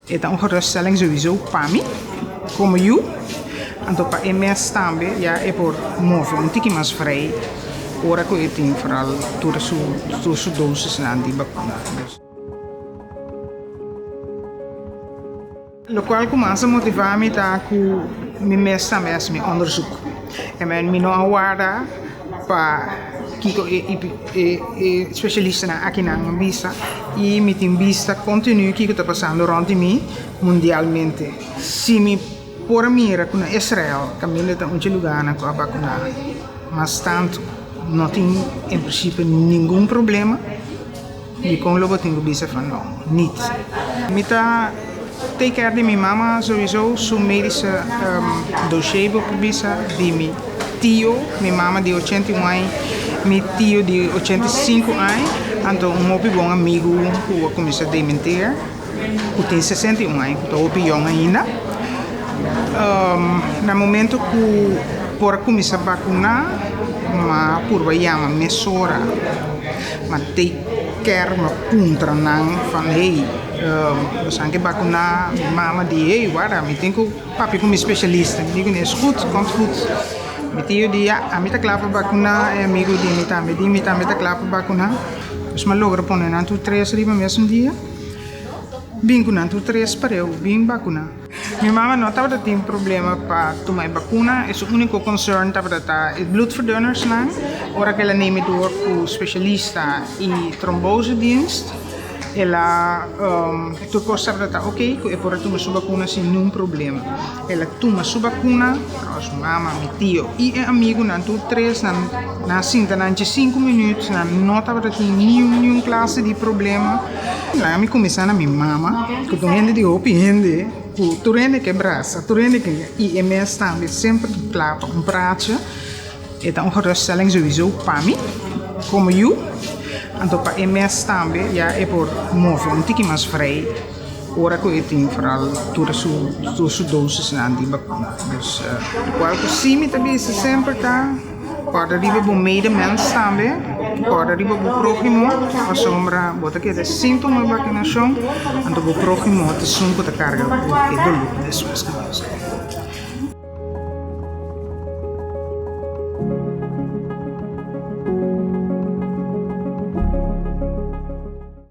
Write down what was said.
E ta un geruststelling souiso pa mi komo yu, anto pa e mes tambe ya e por move un tiki mas vrij ora ku e tin foral tur su tur su dosisnan di bakuna. Lokual ku mas a motivá mi ta ku mi mes tambe a hasi mi onderzoek. E men mi no a warda pa kiko e e spesialistanan akinan a bisa i mi tin bista kontinu kiko ta pasando rònt di mi mundialmente. Si mi por a mira ku na Israel kaminda ta un dje lugánan ku a bakuná mas tantu no tin en prinsipio ningun problema. Dikon lo bo tin ku bisa van no, nit. Mi ta take care di mi mama sowieso, su medische dossier bo por bisa, di mi tio, mi mama di 81 aña, mi tio di 85 aña, anto un hopi bon amigu ku a kuminsá dementeer, ku tin 61 aña, ku ta hopi yòn ainda. Na momento ku por a kuminsá bakuná, m'a purba yama mesora. Ma take care ma puntra nan van hey bosan ke bakuná? Mi mama di hey wara mi tin ku papia ku mi spesialista. Mi di kuné es goed, komt goed. Mi tio di ya ami ta kla pa bakuná, e amigu di mi tambe di mi tambe ta kla pa bakuná. Dus mi a logra pone nan tur tres riba mesun dia. Bin ku nan tur tres pareu bin bakuná. Mi mama no tabata tin problema pa tuma e bakuna, e su úniko concern tabata ta e bloedverdunnersnan. Ora ku el a neme door ku spesialista i trombosedienst, el a tur kos tabata ta oké ku e por a tuma su bakuna sin niun problema. El a tuma su bakuna, trouwens mi mama, mi tio i e amigunan tur tres nan a sinta nan dje sinku minuut, nan no tabata tin niun niun klase di problema. Laga mi kuminsá na mi mama, ku ta un hende di hopi hende, ku tur hende ke brasa, tur hende ke i e mes tambe semper kla pa un praatje. E ta un geruststelling souiso pa mi komo yu, anto pa e mes tambe ya e por move un tiki mas vrij ora ku e tin foral tur su tur su dosisnan di bakuna. Dus lokual ku si mi ta bisa semper ta kòrda riba bo medemens tambe, kòrda riba bo próhimo pasobra bo ta keda sin tuma e bakunashon anto bo próhimo ta esun ku ta karga ku e doló despues ku Dios kere.